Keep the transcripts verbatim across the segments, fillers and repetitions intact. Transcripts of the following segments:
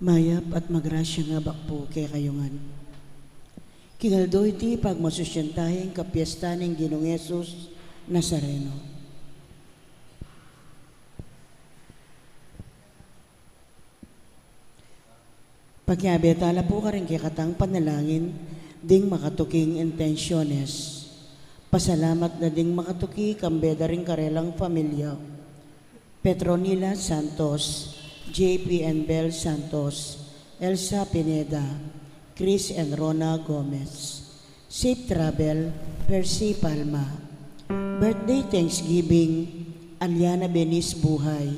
Mayap at magrasyang abak pu kekayu ngan. King aldo iti, pagmasusyan taya ing kapiestan ning Ginung Jesus Nazareno. Pakiabe ta la pu karing kekatang panalangin ding makatuking intensyones. Pasalamat da ding makatuki kambe da ring karelang familia. Petronila Santos, J P and Bel Santos, Elsa Pineda, Chris and Rona Gomez. Safe travel, Percy Palma. Birthday thanksgiving, Aliana Benis Buhay,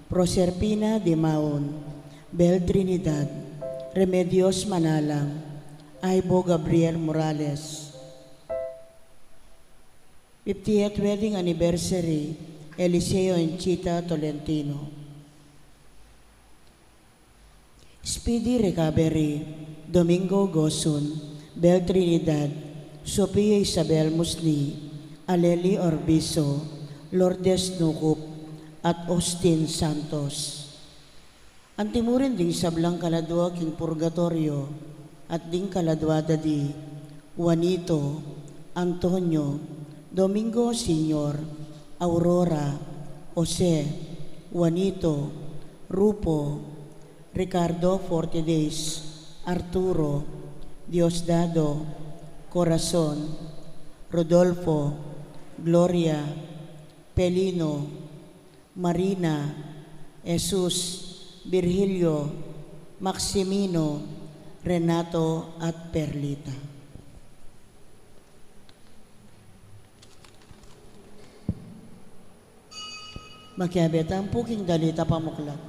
Proserpina Dimaon, Bel Trinidad, Remedios Manalang, Aibo Gabriel Morales. Fiftieth wedding anniversary, Eliseo and Chita Tolentino. Speedy recovery, Domingo Gosun, Bel Trinidad, Sofia Isabel Musni, Aleli Orbiso, Lourdes Nukup, at Austin Santos. Antimurin ding sablang kaladua king purgatoryo, at ding kaladua da di Juanito, Antonio, Domingo Senior, Aurora, Jose, Juanito, Rupo, Ricardo, forty days, Arturo, Diosdado, Corazon, Rodolfo, Gloria, Pelino, Marina, Jesus, Virgilio, Maximino, Renato, at Perlita. Makiabe tamu pu king dalit a pamuklat.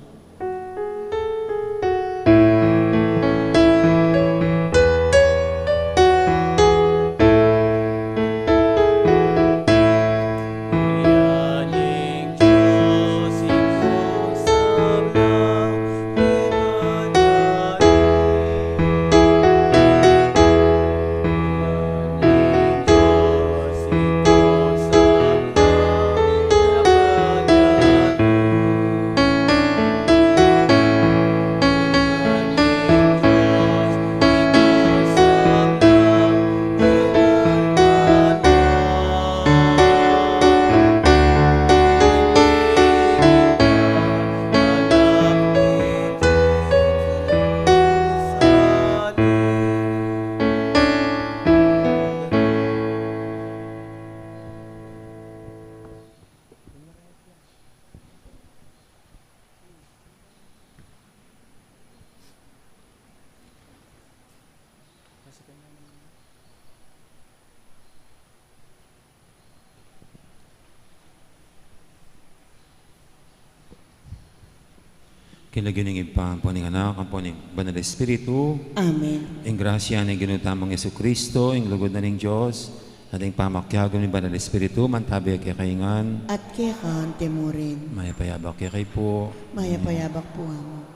King lagyu ning Ibpa, ampo ning Anak, ampo ning Banal Espiritu. Amen. Ing grasya ning Ginu tamung Jesucristo, ing lugud na ning Dios, at ing pamakiagum ning Banal Espiritu, mantabi kekayu ngan. At keka antimurin. Mayap a yabak kekayu pu. Mayap a yabak pu, Amu.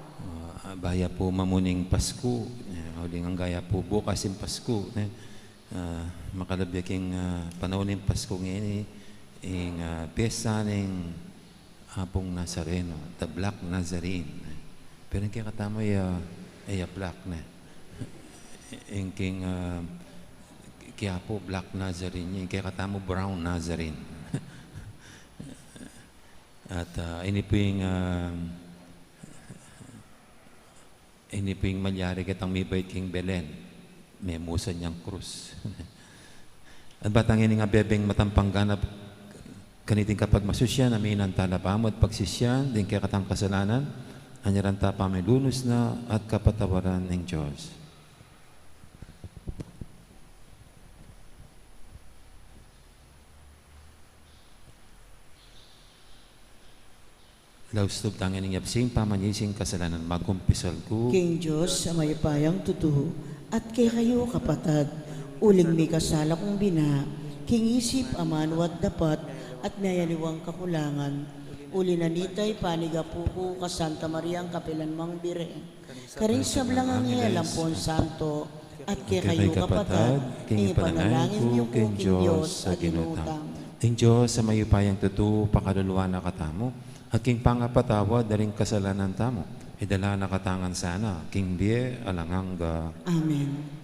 Ah, baya pu mamuning Pasku, eh, uling angga ya pu bukas ing Pasku, eh. Ah, makalub ya king, ah, panaun ning Pasku ngeni, ing, ah, piesta ning Apung Nazareno, the Black Nazarene. Pero ing kekatamu ya, e ya black ne. Ing king, ah, Quiapo, Black Nazarene, ing kekatamu Brown Nazarene. At, ah, ini pu ing, ah, ini pu ing malyari ketang mibait king Belen, memusan yang krus. At bang ita ngening abebeng matampang ganap kaniting kapagmasusyan, aminan tala bamu at pagsisyan ding kekatang kasalanan, anyaran ta pamilunus na at kapatawaran ning Dios. Laus tub ta ngening yapsing pamanyising kasalanan, magkumpisal ku king Dios a mayupayang tutu, at kekayu, kapatad, uling mikasala kung bina, king isip, amanu at dapat, at miyayaliwang kakulangan. Uli na nita, ipanigapu ku ka Santa Mariang kapilan mang Birhen, karing sablang anghel ampon santo, at kekayu, kapatad, king ipanalangin yu ku king Dios a Ginu tamu. Ing Dios a mayupayang tutu pakaluluan na katamu, at king pangapatawad da ring kasalanan tamu, Idala na katamu ngan sana king bie alang angga. Amen.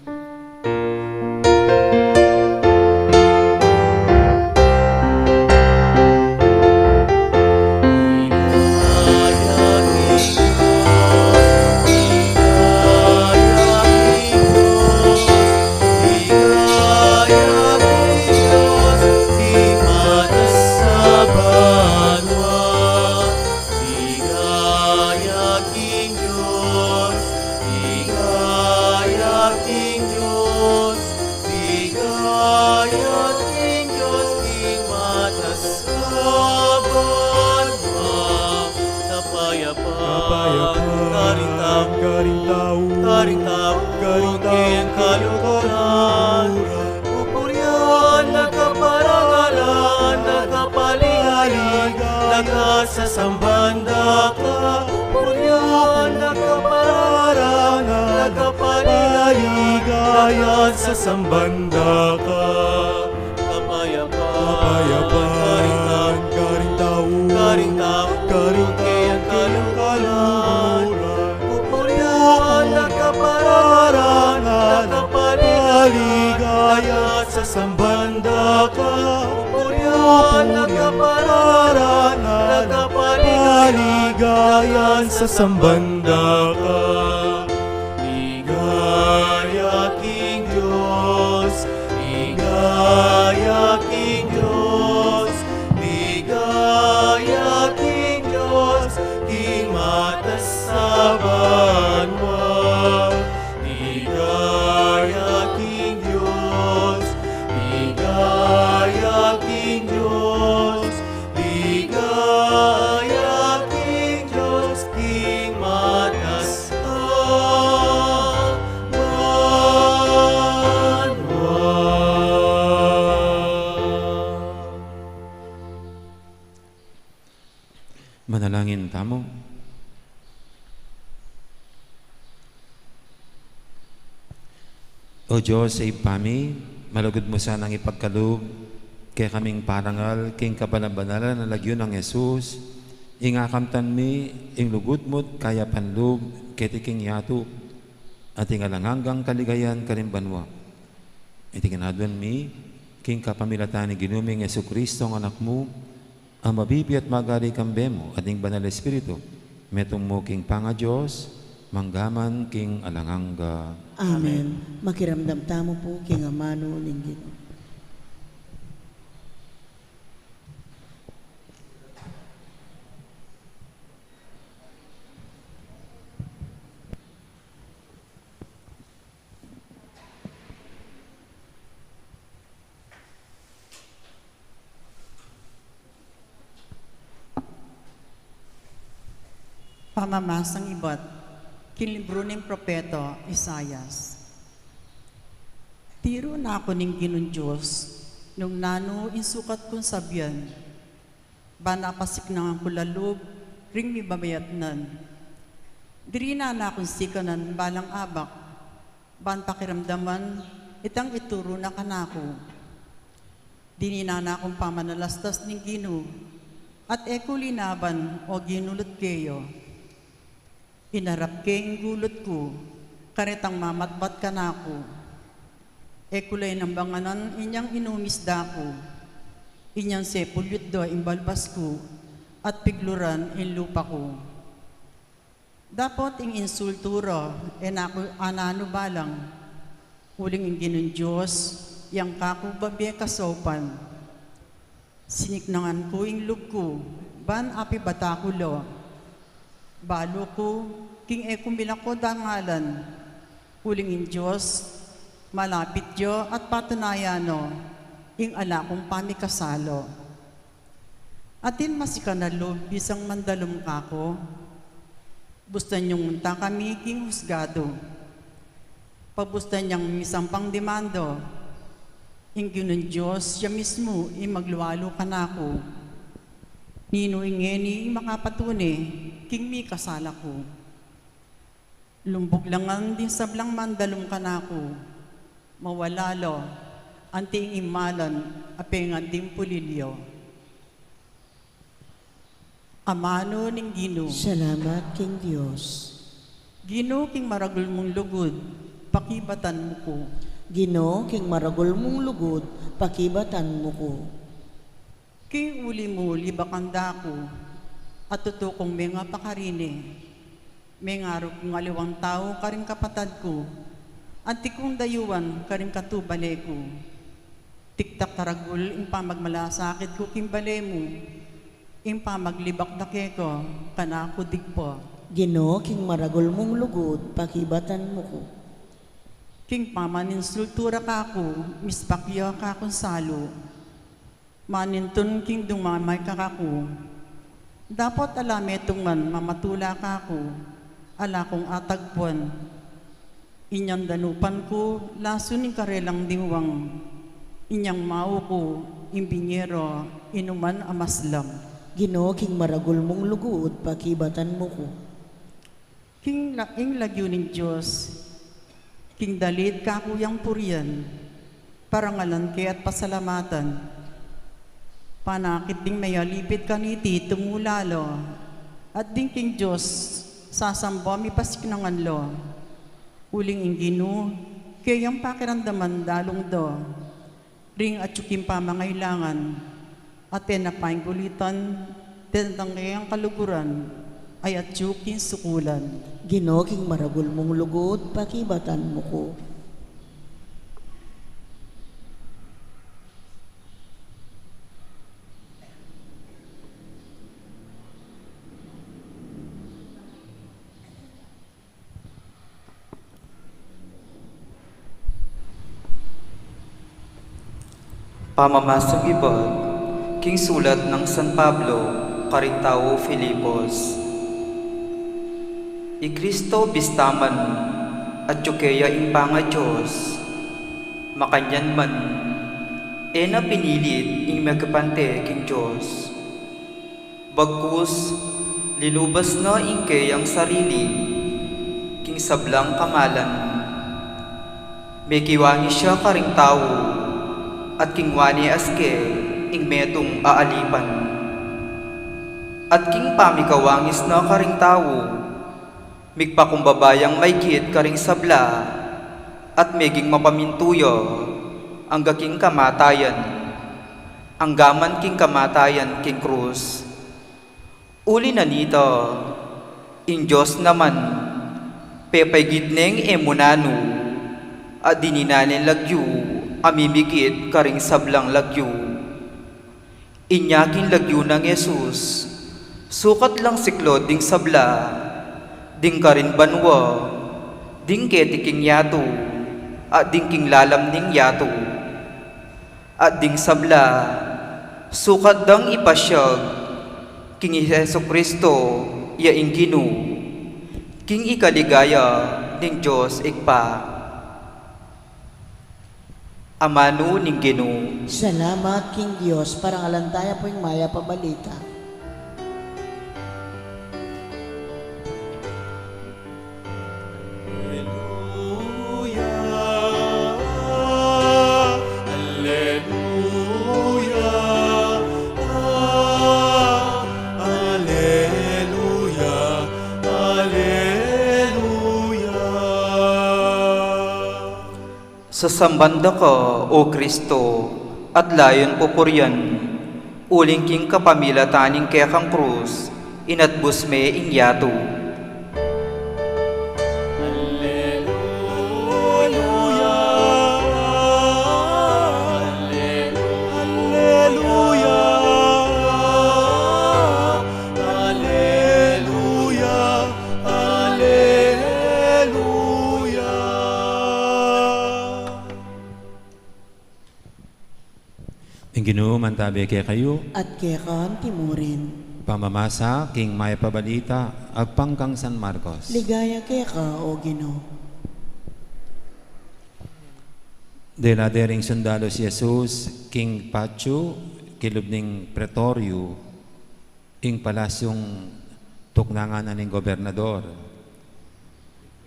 Ligaya king Dios, ligaya king Dios, king mataas a banua. Kapayapan, kapayapan, karing tau, karing tau, karing tau, karing tau, keng kaluguran. Pupurian na ka, parangalan na ka, paligayan na ka, sasamban da ka. Pupurian na ka, parangalan na ka, paligayan na ka, sasamban da ka. Kapayapan, kapayapan, karing tau, karing tau, karing tau, keng kaluguran. Pupurian na ka, parangalan na ka, paligayan na ka, sasamban da ka. Pupurian na ka, parangalan na ka, paligayan na ka, sasamban da ka. Ligaya king Dios, ligaya king Dios, ligaya king Dios, king mataas a banua. Ligaya king Dios, ligaya king Dios, ligaya king Dios, king mataas a banua. Manalangin tamu. O Dios, Ibpa mi, malugud mu sanang ipagkalub kekaming parangal king kabanal-banalan a lagyu nang Jesus, ing akamtan mi ing lugud mu't kayapan lub keti king yatu, at ing alang anggang kaligayan karing banua. Iti ngan aduan mi king kapamilatan ning Ginu ming Jesucristo, ing Anak mu, a mabibie at magari kambe mu at ning Banal Espiritu, metung mu king pangaDios, mangga man king alang angga. Amen. Amen. Makiramdam tamu pu king amanu ning Ginu. Pamamasang ibat king libru ning propeta Isaias. Tiru na ku ning Ginung Dios nung nanu ing sukat kung sabian, ban apasiknangan ku la lub ring mibabayatnan. Dirinan na kung sikanan balang abak, ban pakiramdaman itang ituru na kanaku. Dininan na kung pamanalastas ning Ginu, at e ku linaban o ginulut keya. Inarap ke ing gulut ku karetang mamatbat kanaku. E ku la inambanganan inyang inumis da ku. Inyang sepulyut da ing balbas ku at pigluran ing lupa ku. Dapot ing insultu ra e na ku ananu balang, uling ing Ginung Dios yang kaku babie kasaupan. Siniknangan ku ing lub ku ban apibata ku la. Balu ku king e ku milako dangalan, uling ing Dios malapit ya at patunayan na ing ala kung pamikasala. Atin masikan a lub bisang mandalum kaku, bustan yang munta kami king husgadu. Pabustan yang misampang demanda, ing Ginung Dios ya mismu ing maglualu kanaku. Ninu ing ngeni ing makapatune king mikasala ku? Lumbug la ngan ding sablang mandalum kanaku, mawala la anti ing imalan a pengan ding pulilya. Amanu ning Ginu. Salamat king Dios. Ginu, king maragul mung lugud, pakibatan mu ku. Ginu, king maragul mung lugud, pakibatan mu ku. King uli mu libakan da ku, at tutu kung menga pakarini. Mengaru kung aliwang tau karing kapatad ku, anti kung dayuan karing katubale ku. Tiktak taragul ing pamagmalasakit ku king bale mu, ing pamaglibak da keka, kanaku digpa. Ginu, king maragul mung lugud, pakibatan mu ku. King pamaninsultura kaku, mispak ya kakung salu. Manintun king dumamay ka kaku. Dapot ala metung man mamatula kaku, ala kung atagpuan. Inyang danupan ku, lasun ing karelang dingwang. Inyang mau ku, ing binyero, inuman a maslam. Ginu, king maragul mung lugud, pakibatan mu ku. King la-, ing lagyu ning Dios, king dalit kaku yang purian, parangalan ke at pasalamatan. Panakit ding mayalipit kaniti tumula la, at ding king Dios sasamba mipasiknangan la. Uling ing Ginu, keyang pakiramdaman dalung da. Ring atyu king pamangailangan, at e na panggulitan, dendang keyang kaluguran, ay atyu king sukulan. Ginu, king maragul mung lugud, pakibatan mu ku. Pamamasang ibat king sulat nang San Pablo karing tau Filipos. I Kristo bista man, atyu keya ing pangaDios, makanyan man, e na pinilit ing makipante king Dios. Bagkus, linubas na ing keyang sarili king sablang kamalan. Mekiwangis ya karing tau, at king wani aske ing metung a alipan. At king pamikawangis na karing tau, migpakumbaba yang maikit karing sabla, at meging mapamintu ya angga king kamatayan, angga man king kamatayan king krus. Uli na nita, ing Dios naman, pepaigit neng e mu nanu, at dininan neng lagyu a mimikit karing sablang lagyu. Inya king lagyu nang Jesus, sukat lang siklaud ding sabla, ding karin banua, ding keti king yatu, at ding king lalam ning yatu. At ding sabla, sukat dang ipasiag king i Jesu-Cristo, ya ing Ginu, king ikaligaya ning Dios Ibpa. Amanu ning Ginu. Salamat king Dios. Parangalan taya pu ing Mayap a Balita. Aleluya, aleluya, aleluya, aleluya. Sasamban da ka, O Kristo, at layun pupurian, uling king kapamilatan ning kekang krus, inatbus me ing yatu. Aleluya, aleluya, aleluya, aleluya. Ing Ginu mantabe kekayu. At keka anti murin. Pamamasa king Mayap a Balita agpang kang San Marcos. Ligaya keka, O Ginu. Dela de ring sundalus i Jesus king patyu kilub ning Pretorio, ing palasyung tuknangan na ning gobernador.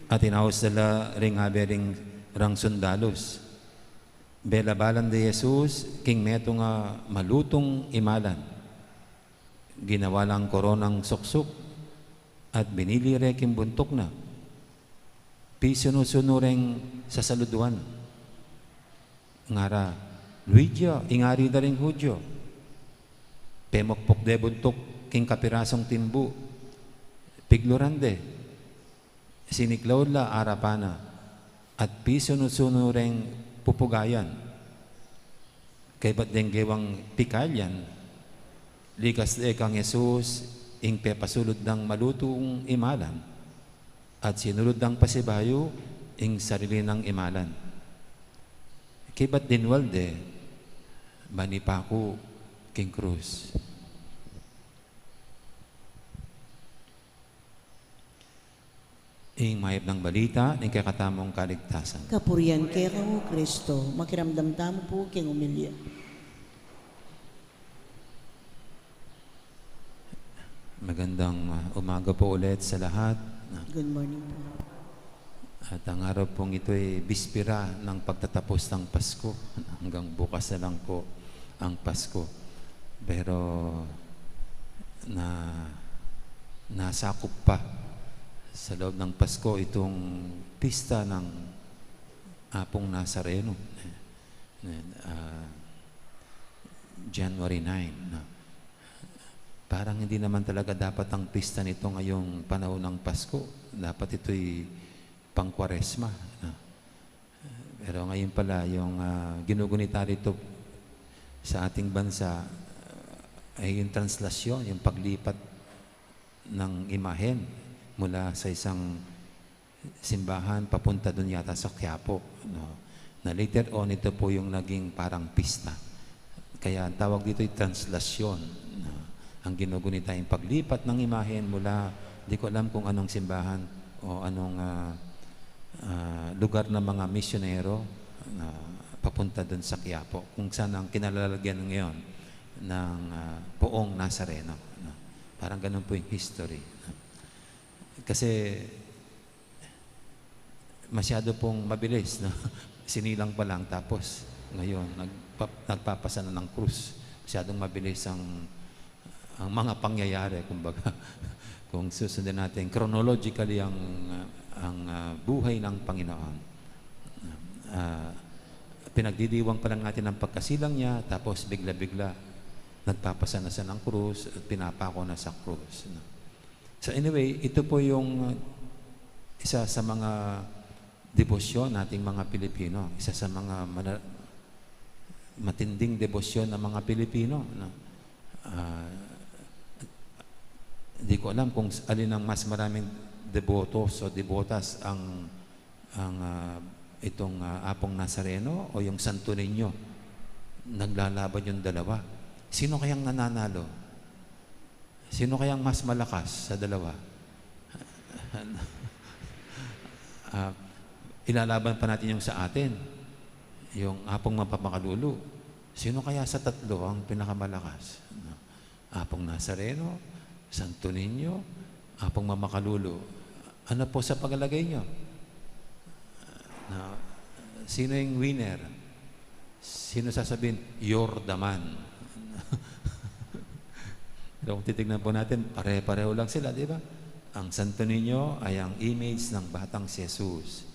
At inaus da la ring abe ring rang sundalus. Belabalan da i Jesus king metung a malutung imalan. Ginawa lang koronang suksuk at binili re king buntuk na. Pisunu-sunu reng sasaluduan. Ngara, "Luigi, ing ari da ring Judio." Pemukpuk de buntuk king kapirasung timbu. Pigluran de. Siniklaud la arapan na, at pisunu-sunu reng pupugayan. Kaybat deng gewang pikalyan, likas de kang Jesus ing pepasulud dang malutung imalan, at sinulud dang pasibayu ing sarili nang imalan. Kaybat dinwal de, manipaku king krus. Ing mayap nang balita ning kekatamung kaligtasan. Kapurian keka, O Kristo. Makiramdam tamu pu king omilya. Magandang, uh, umaga po ulit sa lahat. Good morning po. At ang araw pong ito ay bispera ng pagtatapos ng Pasko. Hanggang bukas na lang po ang Pasko. Pero na, nasakop pa sa loob ng Pasko itong pista ng Apong Nazareno. Ayan, ah, January nine, no? Parang hindi naman talaga dapat ang pista nito ngayong panahon ng Pasko. Dapat ito'y pang-Kwaresma, no? Pero ngayon pala, yung, ah, ginugunita rito sa ating bansa, ah, ay yung translasyon, yung paglipat ng imahen mula sa isang simbahan papunta dun yata sa Quiapo, no? Na later on, ito po yung naging parang pista. Kaya ang tawag dito ay translasyon, no? Ang ginugunita yung paglipat ng imahen mula, di ko alam kung anong simbahan o anong, ah, ah, lugar ng mga misyonero na papunta dun sa Quiapo, kung saan ang kinalalagyan ngayon ng, ah, Poong Nazareno, no? Parang ganun po yung history, no? Kasi masyado pong mabilis, no? Sinilang pa lang, tapos ngayon, nagpa-, nagpapasa na ng krus. Masyadong mabilis ang, ang mga pangyayari, kumbaga. Kung susundin natin chronologically ang, ang, ah, buhay ng Panginoon. Ah, pinagdidiwang pa lang natin ang pagkasilang niya, tapos bigla-bigla, nagpapasa na siya ng krus at pinapako na sa krus, no? So anyway, ito po yung, uh, isa sa mga debosyon nating mga Pilipino, isa sa mga mana-, matinding debosyon ng mga Pilipino, no? Ah, di ko alam kung s-, alin ang mas maraming debotos o debotas, ang, ang, ah, itong, ah, Apong Nazareno o yung Santo Niño. Naglalaban yung dalawa. Sino kayang nananalo? Sino kayang mas malakas sa dalawa? Ah, ilalaban pa natin yung sa atin, yung Apong Mapamakalulu. Sino kaya sa tatlo ang pinakamalakas? No? Apong Nazareno, Santo Niño, Apong Mamakalulu. Ano po sa paglagay nyo? Na, sino yung winner? Sino sasabihin, "You're the man"? Pero kung titignan po natin, pare-pareho lang sila, di ba? Ang Santo Niño ay ang image ng batang si Jesus.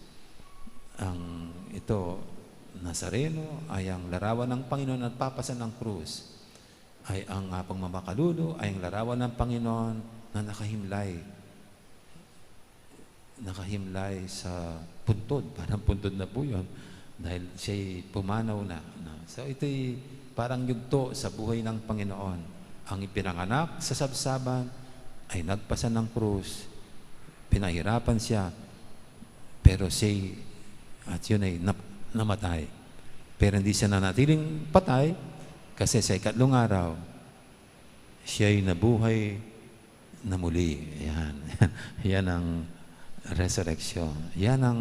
Ang ito, Nazareno, ay ang larawan ng Panginoon at papasa ng krus. Ay ang Apong Mamakalulu, ay ang larawan ng Panginoon na nakahimlay. Nakahimlay sa puntod. Parang puntod na po yun. Dahil siya'y pumanaw na, no? So, ito'y parang yugto sa buhay ng Panginoon. Ang ipinanganak sa sabsaban ay nagpasa ng krus. Pinahirapan siya. Pero siya'y, at yun ay nap-, namatay. Pero hindi siya nanatiling patay kasi sa ikatlong araw, siya'y nabuhay na muli. Yan. Yan ang resurrection. Yan ang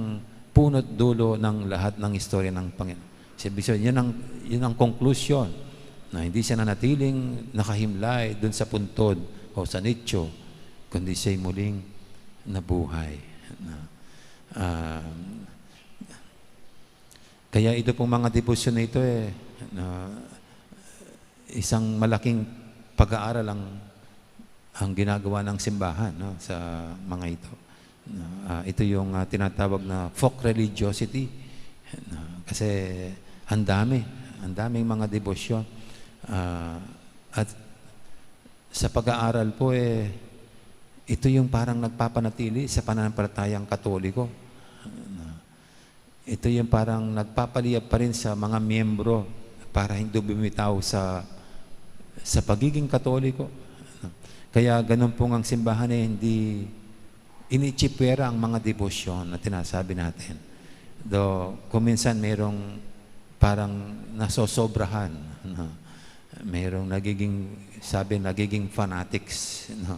puno't dulo ng lahat ng istorya ng Panginoon. Sabi siya, yan ang, yan ang conclusion, na hindi siya nanatiling nakahimlay dun sa puntod o sa nicho, kundi siya'y muling nabuhay. Na, ah, kaya ito pong mga debosyon na ito, eh, na isang malaking pag-aaral ang ang ginagawa ng simbahan, no, sa mga ito. No, ah, ito yung, ah, tinatawag na folk religiosity. No, kasi ang dami, ang daming mga debosyon. Ah, at sa pag-aaral po, eh, ito yung parang nagpapanatili sa pananampalatayang Katoliko. No. Ito yung parang nagpapaliyab pa rin sa mga miyembro para hindi bumitaw sa, sa pagiging Katoliko. Kaya ganun pong ang simbahan, eh, hindi initsipwera ang mga debosyon na tinasabi natin. Though, kung minsan mayroong parang nasosobrahan, no? Mayroong nagiging, sabi, nagiging fanatics, no?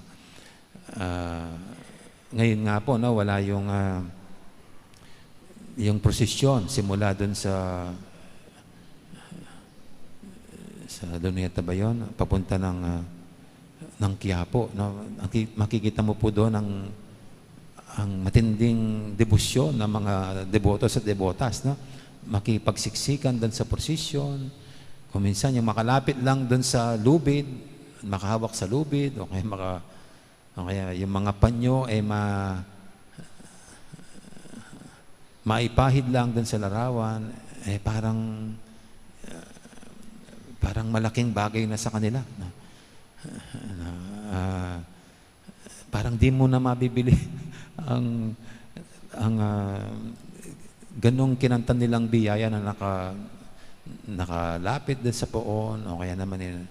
Ah, ngayon nga po, no, wala yung, ah, yung prosesyon simula dun sa, sa Luneta ba yun? Papunta ng, ah, ng Quiapo, no? Ang ki-, makikita mo po doon ang, ang matinding debosyon ng mga debotos at debotas, no? Makipagsiksikan doon sa prosesyon. Kung minsan, yung makalapit lang doon sa lubid, makahawak sa lubid, o kaya maka-, o kaya yung mga panyo, eh, ma-, maipahid lang dun sa larawan, eh, parang, parang malaking bagay na sa kanila, no? Ah, parang di mo na mabibili ang, ang, ah, ganong kinantan nilang biyaya na naka-, nakalapit dun sa poon, o kaya naman, eh,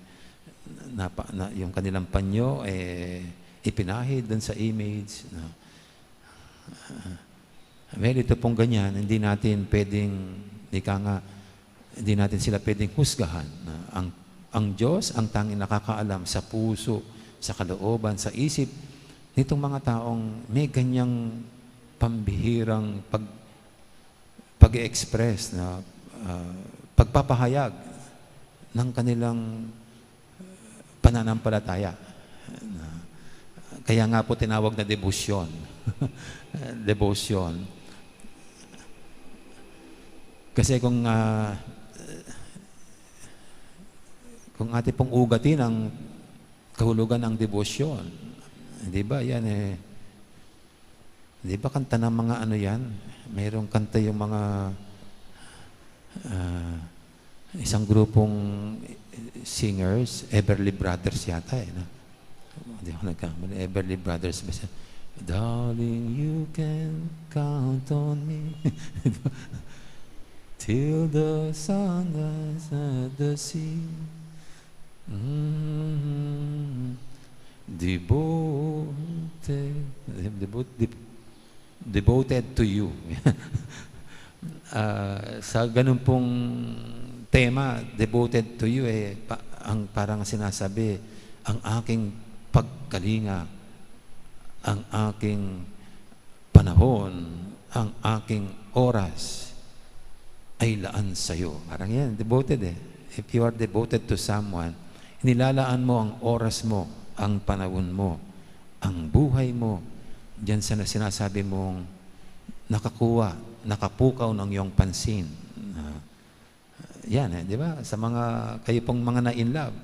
napa-, na, yung kanilang panyo, eh, ipinahid dun sa image, no? Well, ito pong ganyan, hindi natin pwedeng, ika nga, hindi natin sila pwedeng husgahan. Na ang, ang Diyos ang tanging nakakaalam sa puso, sa kalooban, sa isip nitong mga taong may ganyang pambihirang pag-, pag-express, na, ah, pagpapahayag ng kanilang pananampalataya. Kaya nga po tinawag na debosyon. Debosyon. Kasi kung, ah, kung atin pong ugatin ang kahulugan ng debosyon, di ba, yan eh, di ba kanta ng mga ano yan? Mayroong kanta yung mga, ah, isang grupong singers, Everly Brothers yata eh, no? Di ako nagkamali. Everly Brothers ba siya? "Darling, you can count on me till the sun rises at the sea." Mm. Devoted, devo-, dev-, devoted to you. Ah, sa ganun pong tema, devoted to you, eh, pa-, ang parang sinasabi, ang aking pagkalinga, ang aking panahon, ang aking oras ay laan sa'yo. Parang yan, devoted eh. If you are devoted to someone, inilalaan mo ang oras mo, ang panahon mo, ang buhay mo, diyan sa na-, sinasabi mong nakakuha, nakapukaw ng iyong pansin. Ah, yan eh, di ba? Sa mga, kayo pong mga na-in love,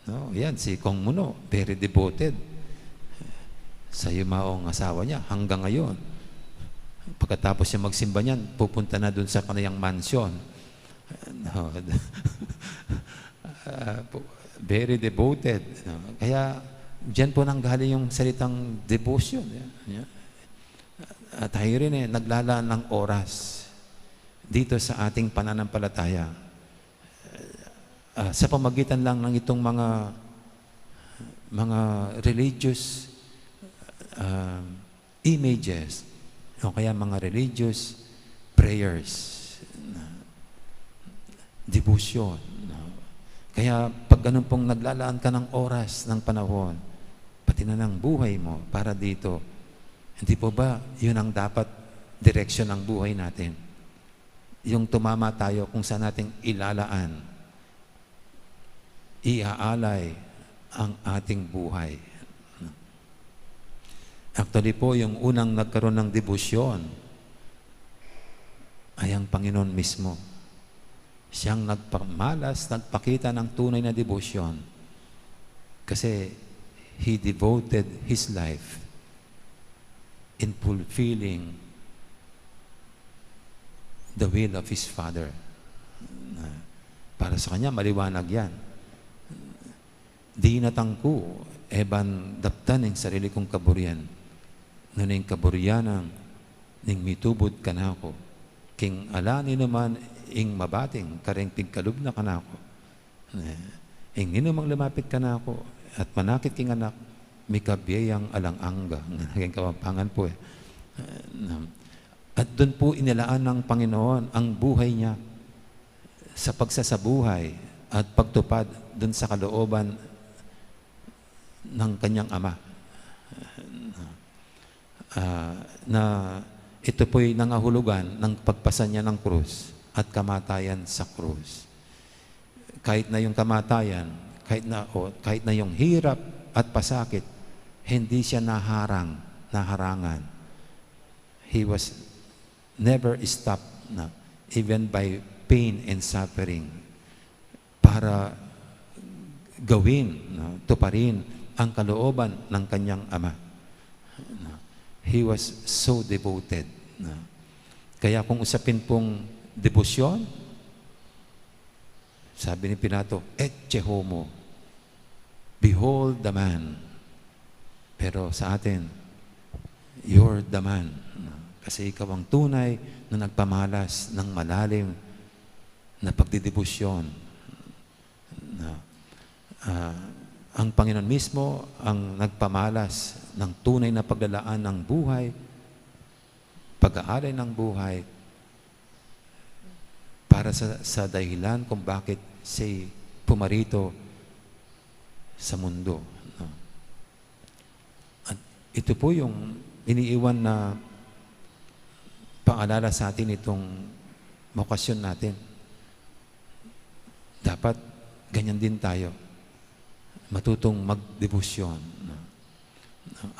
no? Yan, si Kong Muno, very devoted sa yumaong asawa niya hanggang ngayon. Pagkatapos niya magsimba niyan, pupunta na dun sa kaniyang mansion. No? Ah, po, very devoted, no? Kaya, diyan po nanggaling yung salitang devotion. Yan, yan. At tayo rin eh, naglalaan ng oras dito sa ating pananampalataya. Ah, sa pamagitan lang ng itong mga, mga religious, ah, images, o kaya mga religious prayers, na devotion, no? Kaya pag ganun pong naglalaan ka ng oras, ng panahon, pati na ng buhay mo para dito, hindi po ba yun ang dapat direksyon ng buhay natin? Yung tumama tayo kung saan natin ilalaan, iaalay ang ating buhay. Actually po, yung unang nagkaroon ng debosyon ay ang Panginoon mismo. Siyang nagpamalas, nagpakita ng tunay na debosyon. Kasi He devoted his life in fulfilling the will of his Father. Na, para sa kanya, maliwanag yan. Dinatang ku, e ban daptan ing sarili kung kaburian, nune ing kaburian nang ning mitubud kanaku. King ala ninuman ing mabating kareng pigkalub na kanaku. Eh, ing ninumang lumapit kanaku at manakit king anak, mikabie yang alang angga. Ngan king Kapampangan pu, eh. Eh, na, at dun pu inilaan ng Panginoon ang buhay niya sa pagsasabuhay at pagtupad dun sa kalooban ng kanyang ama. Ah, na ito po'y nangahulugan ng pagpasa niya ng krus at kamatayan sa krus. Kahit na yung kamatayan, kahit na, o, kahit na yung hirap at pasakit, hindi siya naharang, naharangan. He was never stopped na, even by pain and suffering, para gawin, no, tuparin ang kalooban ng kanyang ama. No? He was so devoted. No? Kaya kung usapin pong debosyon, sabi ni Pilato, "Ecce homo, behold the man." Pero sa atin, "You're the man." No? Kasi ikaw ang tunay na nagpamalas ng malalim na pagdedebosyon. Na, ah, ang Panginoon mismo ang nagpamalas ng tunay na paglalaan ng buhay, pag-aalay ng buhay, para sa, sa dahilan kung bakit siya'y pumarito sa mundo, no? At ito po yung iniiwan na paalala sa atin itong bokasyon natin. Dapat ganyan din tayo. Matutong magdebosyon, no?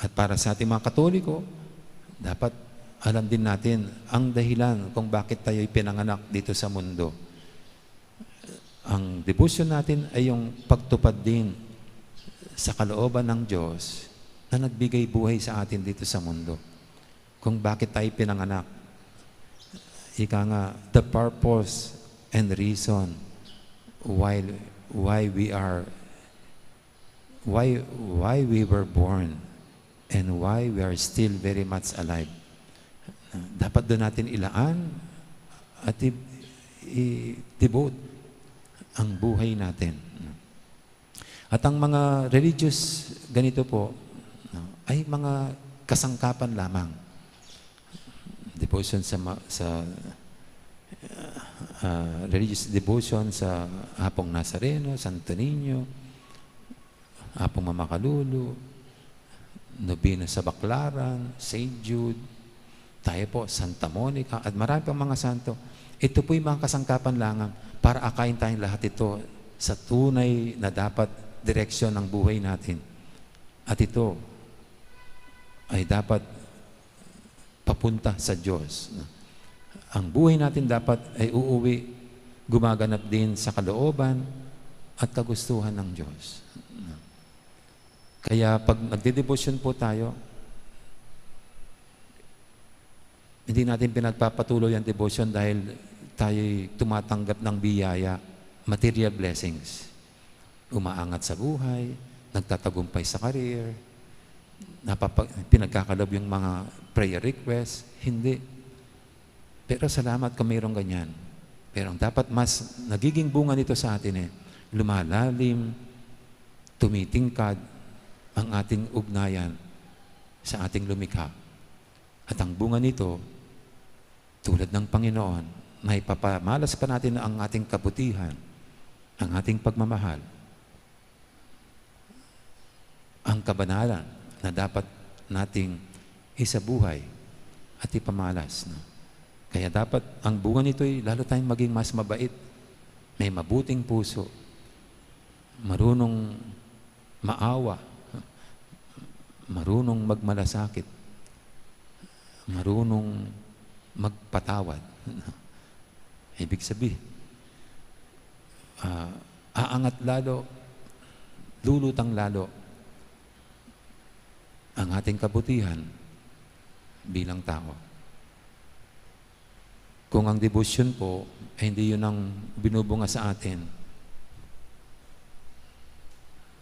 At para sa ating mga Katoliko, dapat alam din natin ang dahilan kung bakit tayo ipinanganak dito sa mundo. Ang debosyon natin ay yung pagtupad din sa kalooban ng Diyos na nagbigay buhay sa atin dito sa mundo. Kung bakit tayo pinanganak. Ika nga, the purpose and reason why, why we are, why, why we were born and why we are still very much alive. Dapat doon natin ilaan at i-, i-devote ang buhay natin. At ang mga religious ganito po, no, ay mga kasangkapan lamang. Devotion sa ma-, sa, ah, religious devotion sa Apong Nazareno, Santo Niño, Apong Mamakalulu, Nobena sa Baclaran, Saint Jude, tayo po, Santa Monica, at marami pang mga santo. Ito po'y mga kasangkapan lamang para akayin tayong lahat ito sa tunay na dapat direksyon ng buhay natin. At ito ay dapat papunta sa Diyos. Ang buhay natin dapat ay uuwi, gumaganap din sa kalooban at kagustuhan ng Diyos. Kaya pag nagdedebosyon po tayo, hindi natin pinagpapatuloy ang debosyon dahil tayo'y tumatanggap ng biyaya, material blessings. Umaangat sa buhay, nagtatagumpay sa career, napapa-, pinagkakaloob yung mga prayer request. Hindi. Pero salamat kung mayroong ganyan. Pero ang dapat mas nagiging bunga nito sa atin eh, lumalalim, tumitingkad ang ating ugnayan sa ating lumikha. At ang bunga nito, tulad ng Panginoon, na ipapamalas pa natin ang ating kabutihan, ang ating pagmamahal, ang kabanalan na dapat nating isabuhay at ipamalas, no? Kaya dapat ang bunga nito'y lalo tayong maging mas mabait, may mabuting puso, marunong maawa, marunong magmalasakit, marunong magpatawad. Ibig sabihin, ah, aangat lalo, lulutang lalo ang ating kabutihan bilang tao. Kung ang debosyon po ay hindi yun ang binubunga sa atin,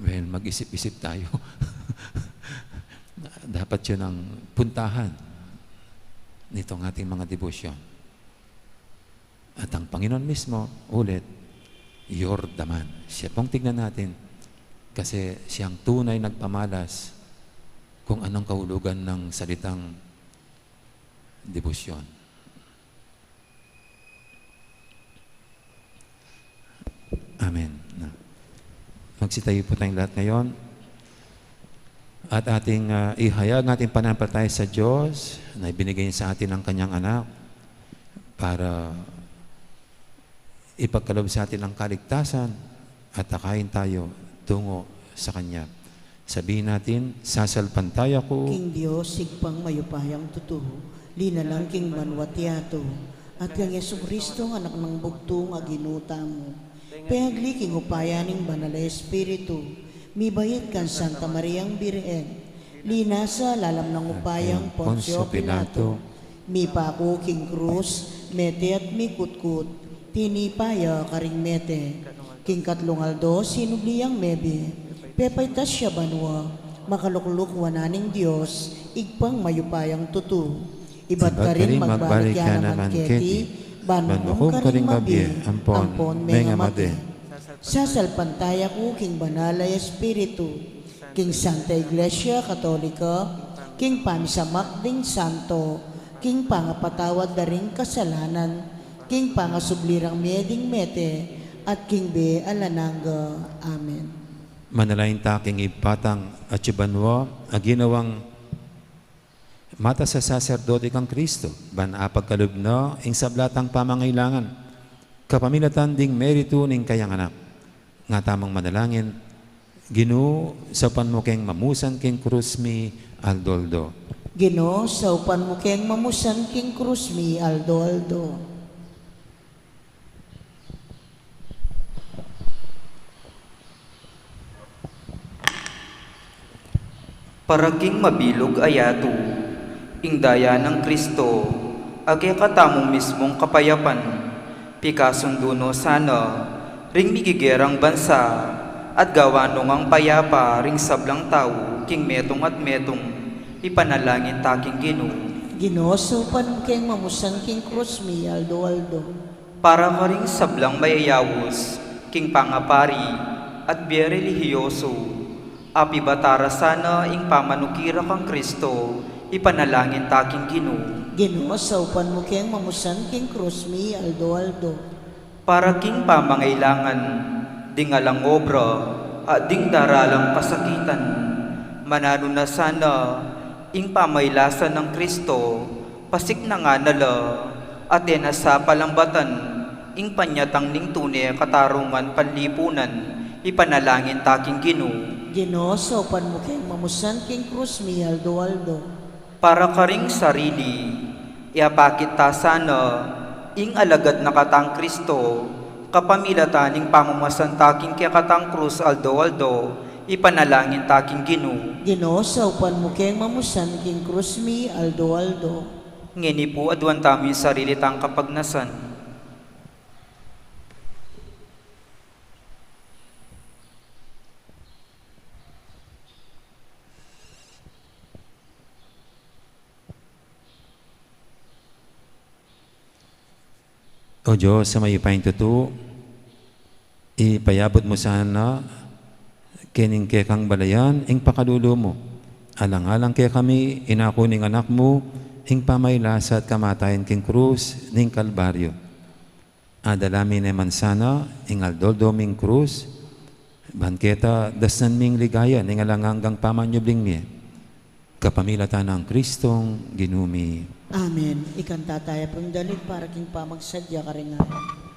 well, mag-isip-isip tayo. Dapat yun ang puntahan nitong ating mga debosyon. At ang Panginoon mismo, ulit, yordaman. Siya pong tignan natin kasi siyang tunay nagpamalas kung anong kahulugan ng salitang debosyon. Amen. Na. Magsitayo po tayong lahat ngayon. At ating, ah, ihayag ang ating pananampalataya sa Diyos na ibinigay niya sa atin ang kanyang anak para ipagkaloob sa atin ang kaligtasan at takayin tayo tungo sa kanya. Sabihin natin, "Sasalpantaya ku." King Dios, Ibpang mayupayang tutu, linalang king banua at yatu, at kang Jesucristo, Anak nang bugtung, a Ginu tamu. Pengagli king upaya ning Banal a Espiritu, mibait kang Santa Mariang Birhen, linasa lalam nang upayang Poncio Pilato, mipaku king krus, mete at mikutkut, tinipa ya karing mete. King katlung aldo, sinubli yang mebie, pepaitas ya banua, makalukluk wanan ning Dios, Ibpang mayupayang tutu. Ibat karin magbalik ya naman keti, ban makum karing mabie ampon mengamate. Sasalpantaya ku king Banal a Espiritu, king Santa Iglesia Katolika, king pamisamak ding santo, king pangapatawad da ring kasalanan, king pangasubli rang mie ding mete, at king bie alang angga. Amen. Manalangin ta king Ibpa tang atsu ka banua, a ginawang matas a saserdote kang Kristo, ban apagkalub na ing sabla tang pamangailangan kapamilatan ding meritu ning kayang Anak. Nga tamung manalangin, Ginu, saupan mu keng mamusan king krus mi aldo-aldo. Ginu, saupan mu keng mamusan king krus mi aldo-aldo. Para king mabilug a yatu, ing daya nang Kristo, a kekatamung mismung kapayapan, pikasundu no sana, ring migigerang bansa, at gawan no ngang payapa ring sablang tau, king metung at metung, ipanalangin ta king Ginu. Ginu, saupan mu keng mamusan king krus mi aldo-aldo. Para karing sablang mayayaus king pangapari at bie relihiyosu, a pibata ra sana ing pamanuki ra kang Kristo, ipanalangin ta king Ginu. Ginu, saupan mu keng mamusan king krus mi aldo-aldo. Para king pamangailangan ding alang obra at ding daralang kasakitan, mananu na sana ing pamailasan nang Kristo, pasiknangan na la, at e na sa palambatan ing panyatang ning tune katarungan panlipunan, ipanalangin ta king Ginu. Ginu, saupan mu keng mamusan king krus mi aldo-aldo. Para karing sarili, iyapakit ta sana ing alagad na katang Kristo, kapamilatan ning pamamasan ta king kekatang krus aldo-aldo, ipanalangin ta king Ginu. Ginu, saupan mu keng mamusan king krus mi aldo-aldo. Ngeni pu, aduan tamu ing sarili tang kapagnasan. O Dios a mayupayang tutu, ipayabut mu sana kening kekang balayan ing pakalulu mu. Alang-alang kekami, inaku ning Anak mu ing pamailasa at kamatayan king krus ning Kalbaryo. Adala mi ne man sana ing aldo-aldo ming krus, ban keta dasnan ming ligaya ning alang anggang pamanyubling mie. Kapamilatan nang Kristong Ginu mi. Amen. Ikanta taya pung dalit para king pamagsadya karing awa.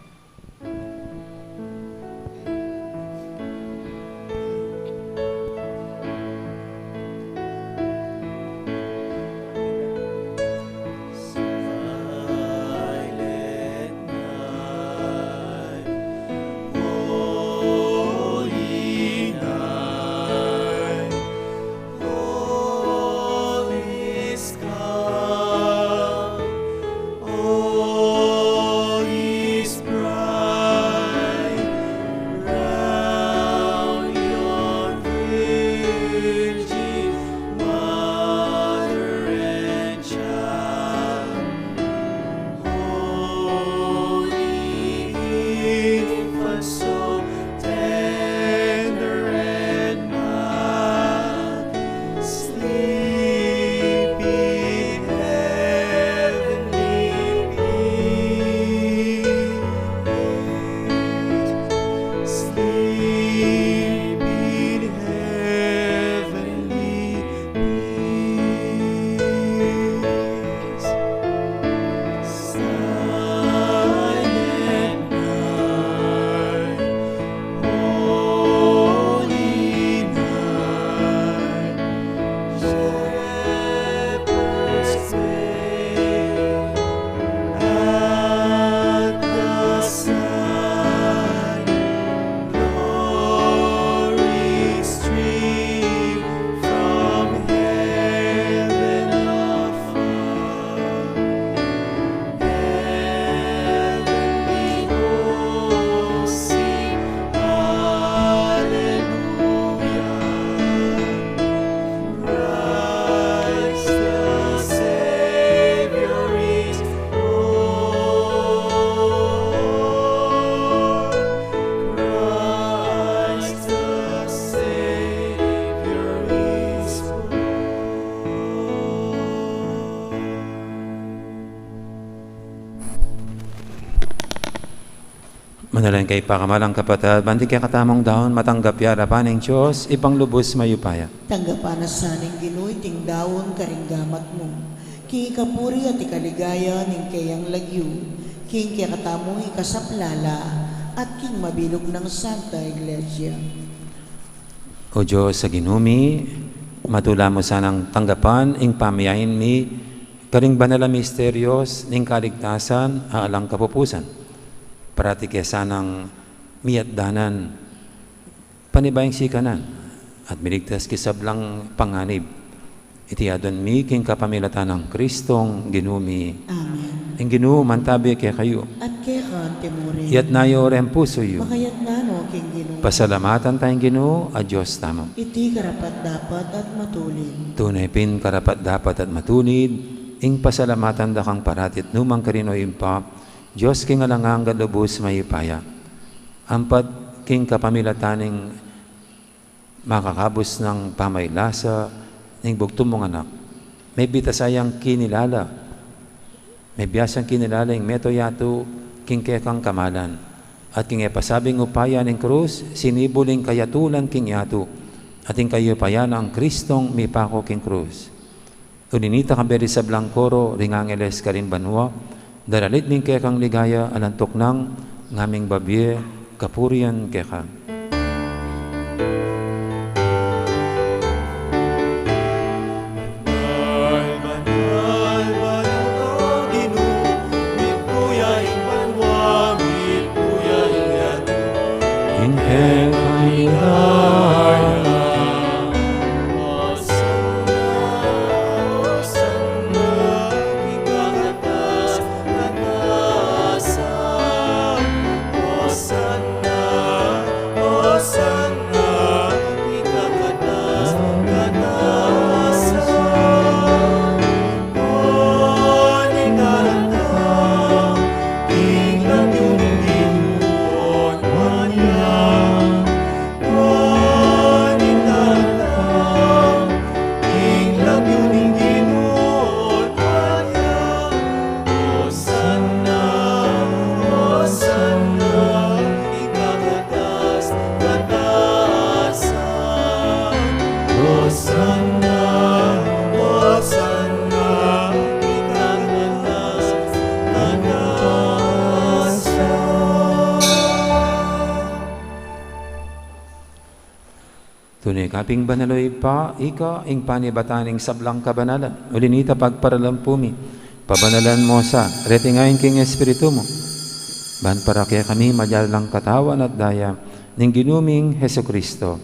Manalangin kayu, pakamalan kung kapatad, ban iting kekatamung daun matanggap ya arapan ning Dios, Ibpang lubus mayupaya. Tanggapan na sa ning Ginu iting daun karing gamat mu, king ikapuri at ikaligaya ning keyang lagyu, king kekatamu ikasaplala, at king mabilug nang Santa Iglesia. O Dios a Ginu mi, matula mu sanang tanggapan ing pamiyain mi karing banal a misterios ning kaligtasan a alang kapupusan. Parati ke sanang miyatdanan, panibayang sikanan, at miligtas king sablang panganib. Iti adwan mi king kapamilatan nang Kristong Ginu mi. Amen. Ing Ginu mantabi kekayu. At keka mu rin. Itas yu ring pusu yu. Makatas no king Ginu. Pasalamatan taya ing Ginu a Dios tamu. Iti karapat-dapat at matulid. Tune pin karapat-dapat at matulid ing pasalamatan da kang parati at nukarin man, O Ibpa, Dios king alang angga at lubus mayupaya. Ampat king kapamilatan ning makakabus nang pamaylasa ning bugtung mung Anak, mebie ta sayang kinilala, mebie ta sayang kinilala ing mabilug a yatu king kekang kamalan, at king e pasabing upaya ning krus, sinibul ing kayatulan king yatu, at ing kayupayan nang Kristong mipaku king krus. Uli na nita, kambe ring sablang koro ring angeles karin banua, daralit mi ing kekang ligaya, alang tuknang ngaming babie kapurian keka. Banal, banal, banal, O Ginu, mitmu ya ing banua, mitmu ya ing yatu. Ing kekang ligaya. Tune ka pin banal, O Ibpa, ika ing panibatan ning sablang kabanalan. Uli na nita, pagparalan pu mi, pabanalan mu sa reti ngan king Espiritu mu, ban para kekami maging katawan at daya ning Ginu ming Jesucristo.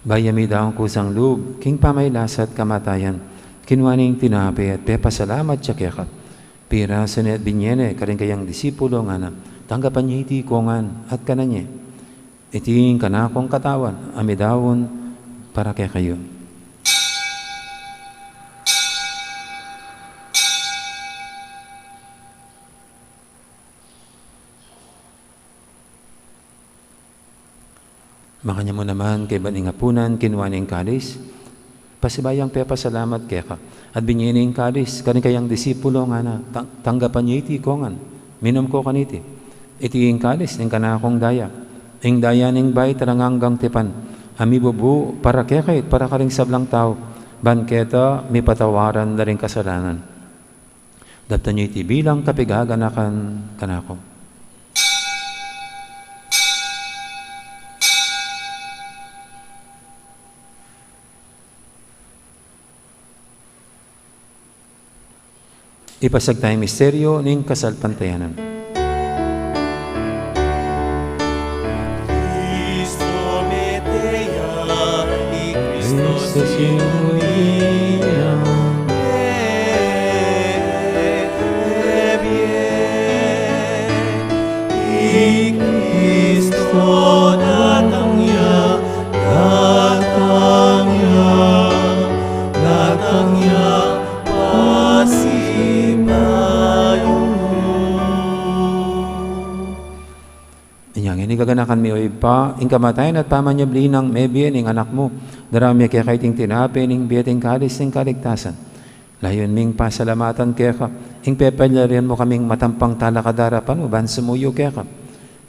Bayu ya midaun kusang lub king pamaylasa at kamatayan, kinua ne ing tinape at pepasalamat ya keka, pirasu ne at binie ne karing kayang disipulo, ngana: Tanggapan ye iti ikong ngan at kanan ye. Iti ing kanakung katawan a midaun para kekayu. Makanyan mu naman, kaybat ning apunan, kinua ne ing kalis, pasibayu yang pepasalamat keka, at binie ne ing kalis karing kayang disipulo, ngana: Ta-, tanggapan ye iti ikong ngan, minum ko kaniti. Iti ing kalis ning kanakung daya, ing daya ning bayu at alang anggang tipan, a mibubu para kekayu at para karing sablang tau, ban keta mipatawaran la ring kasalanan. Daptan ye iti bilang kapigaganakan kanaku. Ipasiag taya ing misteryu ning kasalpantayanan. Cristo mete ya, i Cristo sinuri ya, mebie. I Cristo datang ya, datang ya, datang ya, pasibayu. Inya ngeni gaganakan mi, O Ibpa, ing kamatayan at pamanyubli nang mebie ning Anak mu, daraun mi keka iting tinape ning bie at ing kalis ning kaligtasan. Layun ming pasalamatan keka ing pepalyarian mu kaming matampang talakad arapan mu ban sumuyu keka.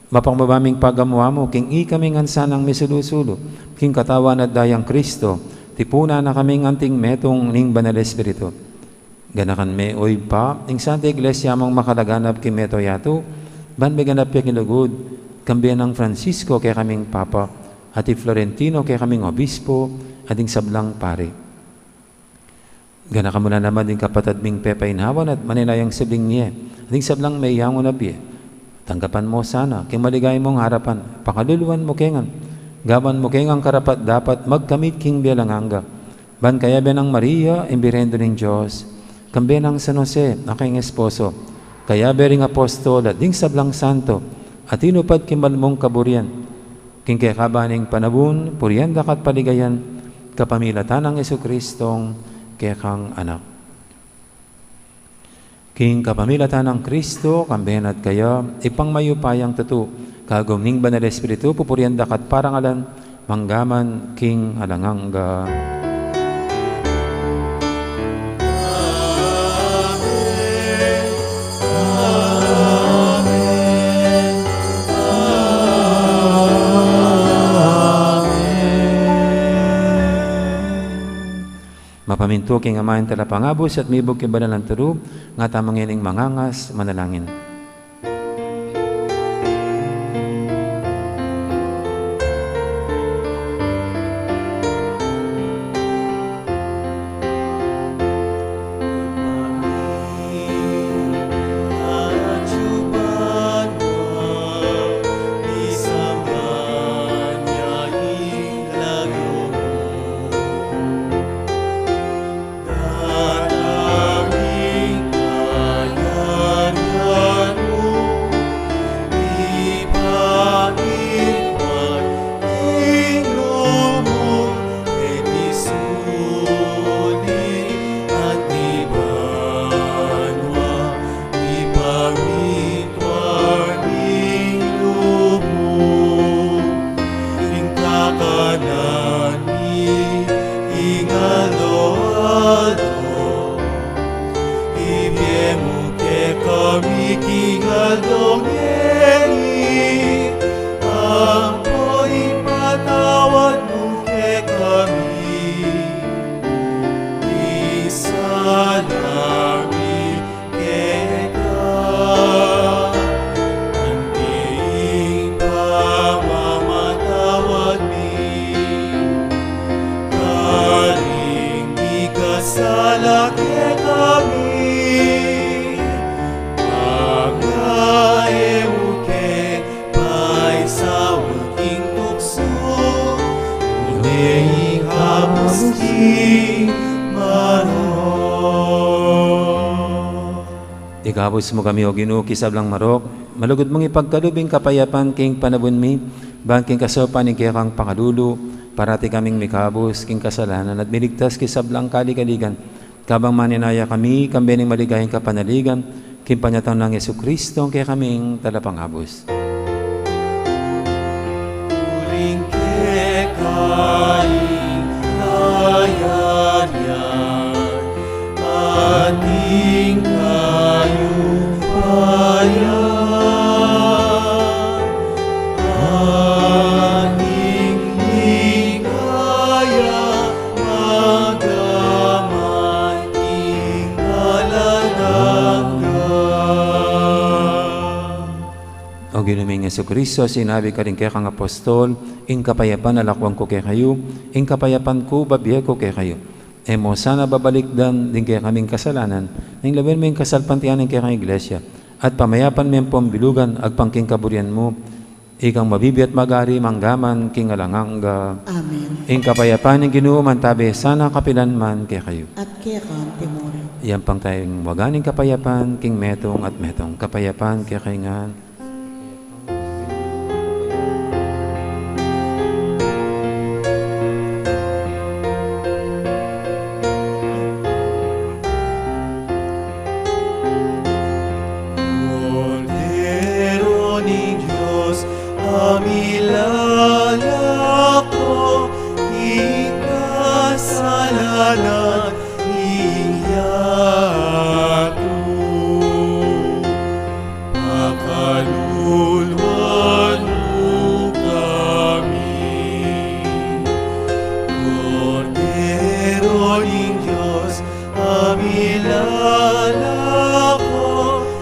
Mapakumbaba ming pagamu-amu king ikami ngan sanang misulu-sulu king katawan at dayang Kristo, tipunan na kaming anting metung ning Banal Espiritu. Ganakan me, o Ibpa, ing Santa Iglesia mung makalaganap king mabilug a yatu, ban miganap ya king lugud, kambe nang Francisco kekaming Papa, at i Florentino kekaming Obispo, at ding sablang pari. Ganakan mu na naman ding kapatad ming pepainawan at manenayang sibling mie, at ding sablang meyangu na bie. Tanggapan mu sana king maligaya mung arapan, pakaluluan mu ke ngan, gawan mu ke ngan karapat-dapat magkamit king bie alang angga. Ban kayabe nang Maria, ing Birhen ning Dios, kambe nang San Jose a kayang esposo, kayabe ring apostol at ding sablang santo a tinupad king mal mung kaburian, king kekaban ning panaun, purian da ka at paligayan, kapamilatan nang Jesucristong kekang Anak. King kapamilatan nang Kristo, kambe na at kaya, Ibpang mayupayang tutu, kagum ning Banal Espiritu, pupurian da ka at parangalan, mangga man king alang angga. Mapamintu king Ama ing Talapangabus at mibug king banal a turu, ngatamu ngening mangangas, manalangin. King aldo-aldo, ibie mu kekami king aldo ngeni, ampo ipatawad mu kekami ing sala mi keka, anti ing pamamatawad mi karing mikasala kekami. Manga e mu ke paisaul king tuksu, nune ikabus king marok. Ikabus mu kami, O Ginu, king sablang marok, malugud mung ipagkalub ing kapayapan king panaun mi, ban king kasaupan ning kekang pakalulu, parati kaming mikabus king kasalanan at miligtas king sablang kaligaligan, kabang manenaya kami kambe ning maligayang kapanaligan, king panyatang nang Jesucristo, a kekaming Talapangabus. Uling keka ing kayarian, at ing kayupayan, at ing ligaya, magpaman king alang angga. O Ginu ming Jesucristo, sinabi mu karing kekang apostol, ing kapayapan lakuan ku kekayu, ing kapayapan ku bibie ku kekayu. E mu sana babalikdan ding kekaming kasalanan, nune lawen mu ing kasalpantayanan ning kekang Iglesia, at pamayapan me ampong bilugan agpang king kaburian mu, ikang mabibie at magari manggaman king alang angga. Amen. Ing kapayapan ning Ginu mantabi sana kapilan man kekayu. At keka mu rin. Iyampang taya ing waga ning kapayapan king metung at metung. Kapayapan kekayu ngan. Kordero ning Dios, a milalako king kasalanan ning yatu. Pakaluluan Amilalako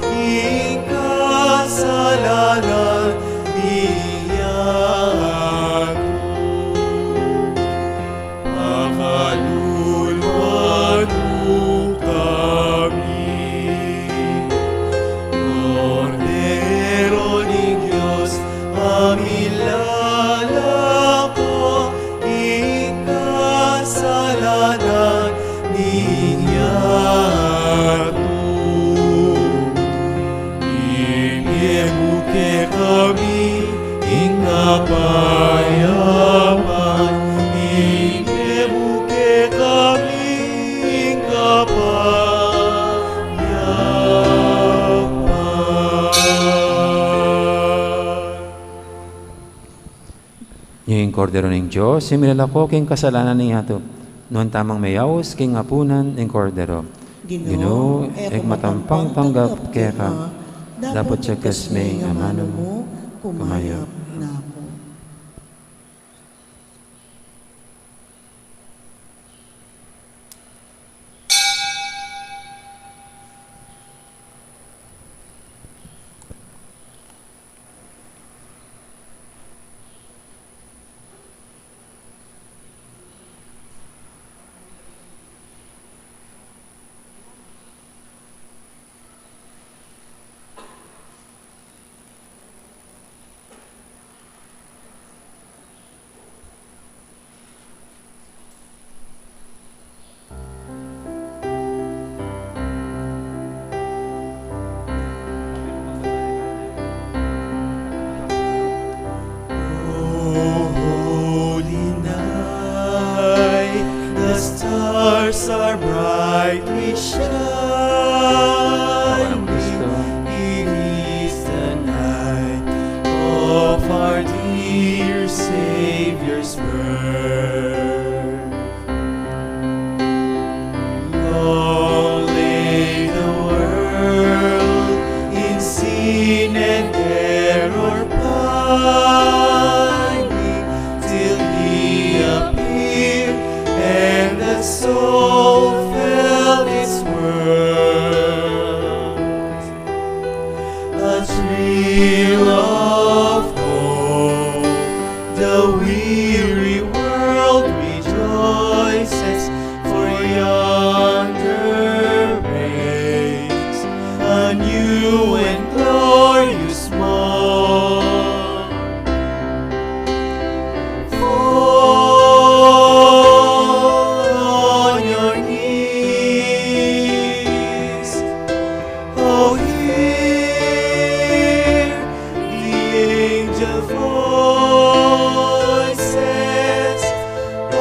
ing kasalanan ning yatu. Pakaluluan mu kami, Kordero ning Dios, a milalako ing kasalanan ning yatu. Ibie mu kekami ing kapayapan, ibie mu kekami ing kapayapan. Ing Kordero ning Dios, a milalako king kasalanan ning yatu. Nuan tamung meyaus king apunan ning Kordero. Ginu, e ku matampang tanggap keka, dapot yagas me ing amanu mu, kumayap na ku. O holy night, the stars are brightly shining. It is the night of our dear Savior's birth. Long lay the world in sin and error pining, till he appeared, and the soul felt his worth. A thrill of hope, the weary world rejoices, for yonder breaks a new and glorious morn. Fall on your knees. Oh, hear the angel voices. O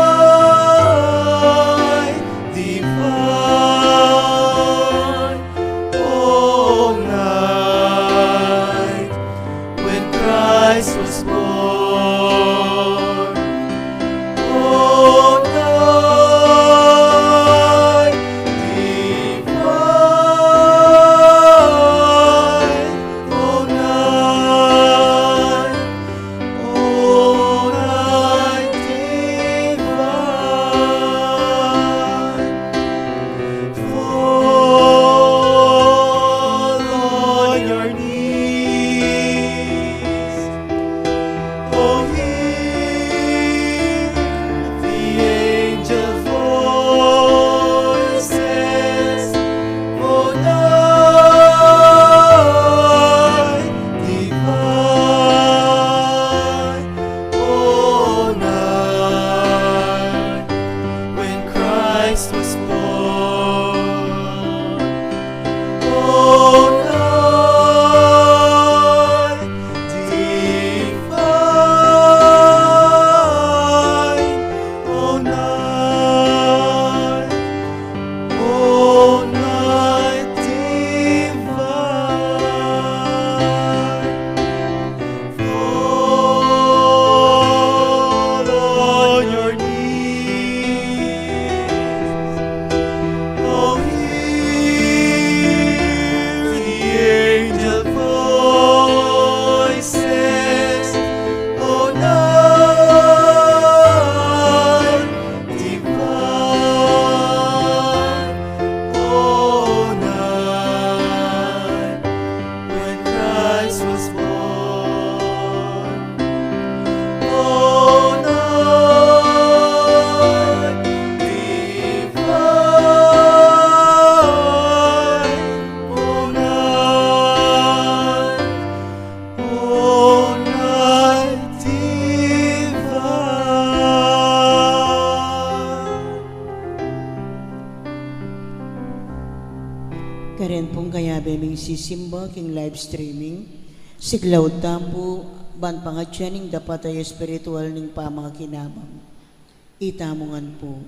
night divine, O night when Christ was born. O night divine, O night, O night divine. Fall on your knees. Oh, hear the angel voices. O night divine, O night when Christ was born. O night divine, O night, O night divine. Fall on your knees. Oh, hear the angel voices. O night Ren pung kayabe ming sisimba king live streaming, siklaud tamu pu ban pangatyan ing dapat a espiritual ning pamakinabang. Itamu ngan pu.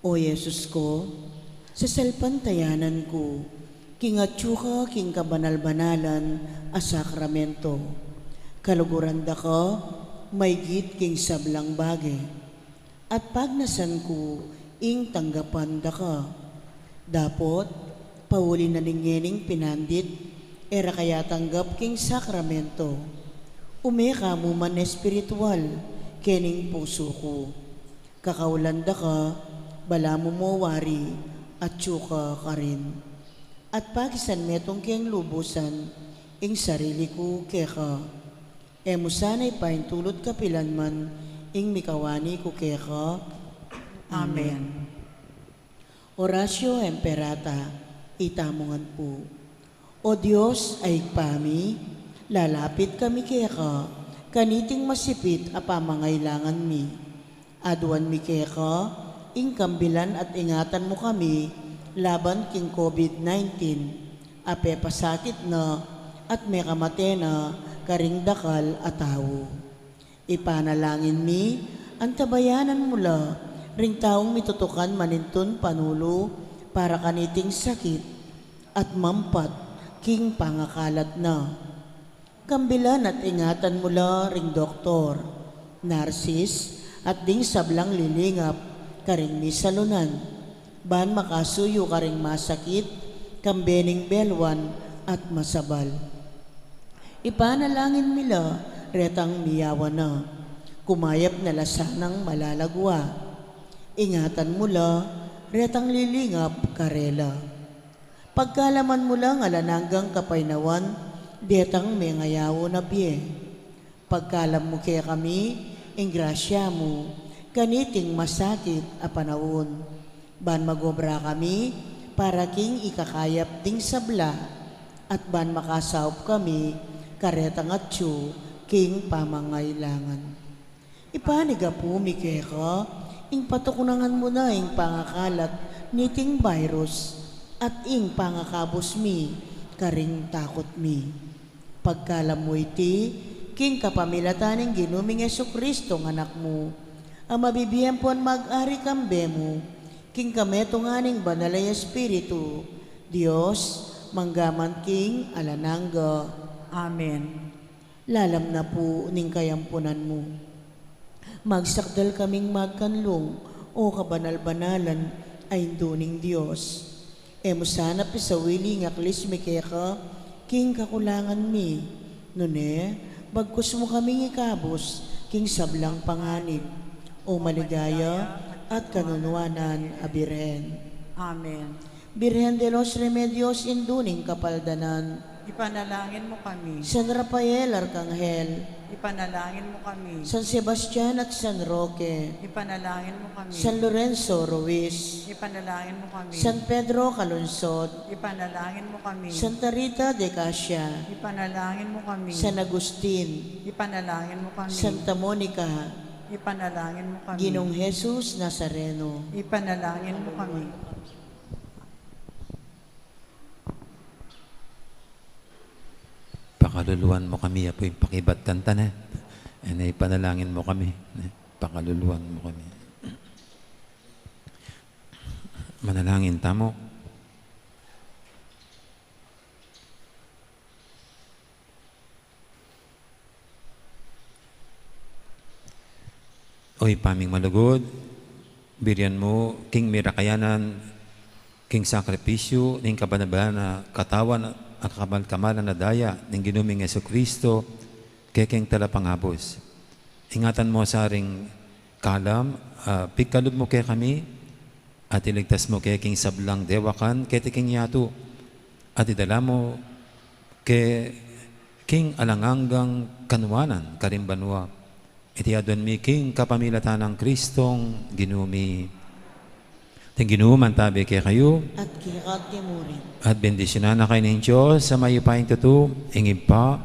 O Jesus ku, sasalpantayanan ku king atyu ka king kabanal-banalan a sakramento. Kaluguran da ka maygit king sablang bage, at pagnasan ku ing tanggapan da ka. Dapot pauli na ning ngening pinandit e ra ka yatanggap king sakramento, ume ka mu man espiritual kening pusu ku. Kakaulan da ka, balamu mo wari atyu ka karin. At pakisan metung keng lubusan ing sarili ku keka. E mu sana ipaintulut kapilan man ing mikawani ku keka. Amen. Amen. Oratio Imperata. Itamu ngan pu. O Dios a Ibpa mi, lalapit kami keka kaniting masipit a pamangailangan mi. Aduan mi keka ing kambilan at ingatan mu kami laban king COVID nineteen a pepasakit na at mekamate na karing dakal a tau. Ipanalangin mi, antabayanan mu la ring taung mitutukan manintun panulu para kaniting sakit at mampat king pangakalat na. Kambilan at ingatan mu la ring doktor, narsis, at ding sablang lilingap karing misalunan, ban makasuyu karing masakit, kambe ning beluan at masabal. Ipanalangin mi la retang miyawan na, kumayap na la sanang malalagua. Ingatan mu la retang lilingap karela. Pagkalaman mu lang alang anggang kapaynawan detang mengayaun a bie. Pagkalam mu kekami ing grasya mu kaniting masakit a panaun, ban magobra kami para king ikakayap ding sabla, at ban makasaup kami karetang atyu king pamangailangan. Ipanigapu mi keka ing patukunangan mu na ing pangakalat niting virus at ing pangakabus mi karing takut mi. Pagkalam mu iti king kapamilatan ning Ginu ming Jesucristo, Anak mu, a mabibie ampon mag-ari kambe mu king kametungan ning Banal a Espiritu, Dios, mangga man king alang angga. Amen. Lalam na pu ning kayampunan mu, magsakdal kaming magkanlung, o kabanal-banalan a Indu ning Dios. E mu sana pisawili ing aklis mi keka king kakulangan mi, nune bagkus mu kaming ikabus king sablang panganib, o maligaya at kanunuanan a Birhen. Amen. Birhen de los Remedios, Indu ning Kapaldanan. Ipanalangin mu kami. San Rafael Arkanghel. Ipanalangin mu kami. San Sebastian at San Roque. Ipanalangin mu kami. San Lorenzo Ruiz. Ipanalangin mu kami. San Pedro Calungsod. Ipanalangin mu kami. Santa Rita de Casia. Ipanalangin mu kami. San Agustin. Ipanalangin mu kami. Santa Monica. Ipanalangin mu kami. Ginung Jesus Nazareno. Ipanalangin mu kami. Pakaluluan mu kami, Apu, ing pakibatan ta ne. E ne, ipanalangin mu kami, ne? Pakaluluan mu kami. Manalangin tamu. O Ibpa ming malugud, birian mu king mirakayanan king sakripisyu ning kabanal-banalan a katawan a kamal-kamalan a daya ning Ginu ming Jesucristo, kekeng talapangabus. Ingatan mu sa ring kalam, ah, pikalub mu kekami, at iligtas mu ke king sablang dewakan keti king yatu, at idala mu ke king alang anggang kanuanan karing banua. Iti aduan mi king kapamilatan nang Kristong Ginu mi. Ing Ginu mantabi kekayu. At keka mu rin. At bendisyunan na kayu ning Dios a mayupayang tutu, ing Ibpa,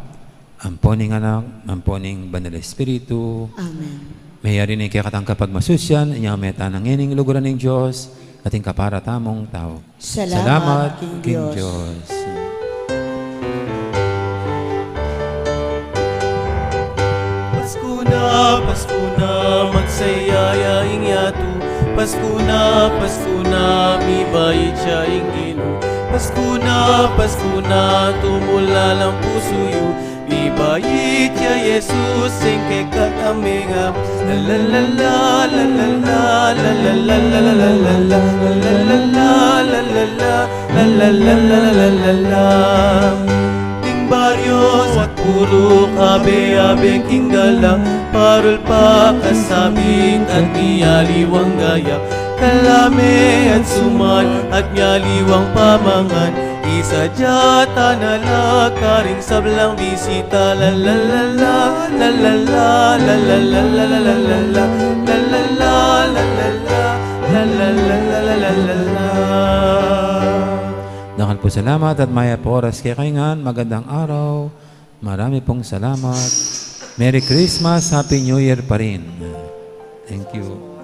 ampo ning Anak, ampo ning Banal Espiritu. Amen. Meyari ne ing kekatang kapagmasusian, inya meta na ngening luguran ning Dios, ating kapara tamung tau. Salamat king Dios. Pasku na, Pasku na, magsaya ya ing yatu. Pasku na, Pasku na, mibait ya ing Ginu. Pasku na, Pasku na, tumula lang pusu yu. Mibait ya Jesus, ing kekatang mengabus. La la la la, la la la la, la la la la, la la la la la, la la la la, la la la la, la la la la. Ding baryo at purok, abe-abe king galang, parul pa kasabit at mialiwang gaya. Kalame at suman at mialiwang pamangan, isa jata na la karing sablang bisita. La la la la, la la la la, la la la la, la la la la, la la la la, la la la la la, la la la la. Dakal pung salamat at mayap a oras kekayu ngan. Magandang araw. Marami pong salamat. Merry Christmas, Happy New Year pa rin. Thank you.